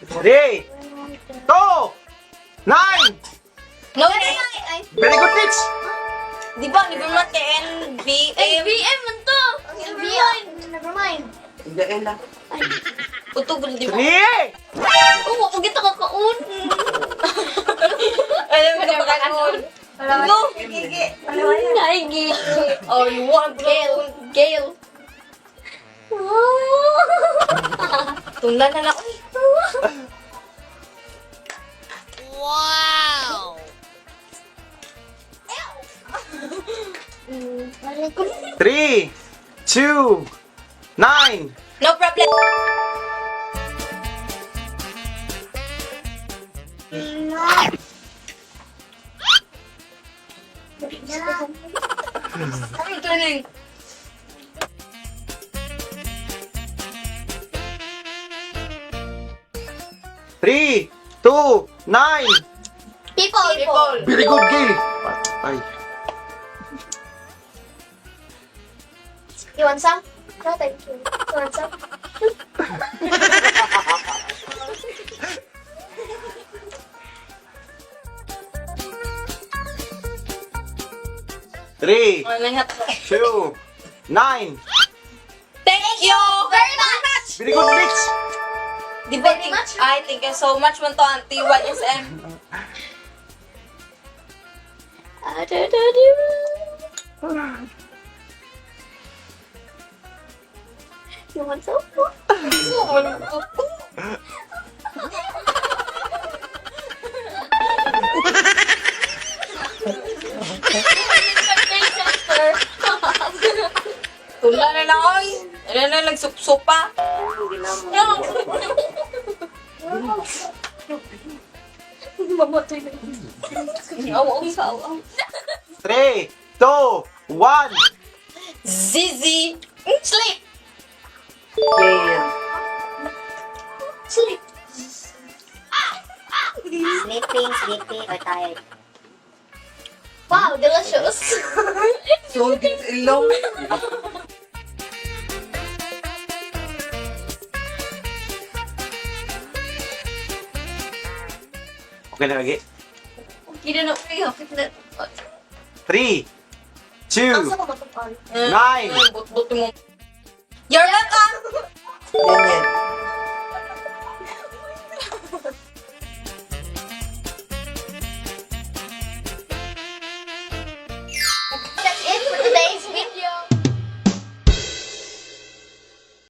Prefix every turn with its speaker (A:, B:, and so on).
A: 3, 2, 9.
B: No, next.
C: Ay,
A: Very good, Mitch.
B: Di ba, di ba man kay N, B,
C: ay,
B: M?
C: B, M man to. Never mind. Never mind.
B: Utog, di ba?
A: 3.
C: Oh, wag kita kakaon.
B: Alam mo na pagkaon. No!
C: Ay, gigi.
B: Oh, you want
C: Gale. Gale.
B: Tunda na lang. Uy.
A: 3, 2, 9.
B: No problem. Ang tuloy.
A: 3, 2, 9.
C: People.
B: People.
A: Very good, Gail. Patay.
C: You want some? No, thank you. You want some?
A: 3,
B: Ano nga to?
A: 2, 9.
B: Thank you
C: Very much.
A: Very good, Mitch.
B: Di ba,
C: Very much.
B: Ay, thank you so much man to, Auntie YSM.
C: Ah, da, da, da. You want some?
B: Tula na lang, oy. Ano na, nagsupsup pa.
C: Mamatay na.
B: Aw, aw, aw, aw.
A: 3, 2, 1.
B: Zizi.
C: Sleep. Sleep.
D: Sleeping, sleepy, or tired.
C: Wow, delicious.
E: So, ilong.
A: Okay na lagi.
C: Okay na na, okay, okay na.
A: 3, 2,
C: Asa ko matupal?
A: 9.
B: But-but mo. You're welcome.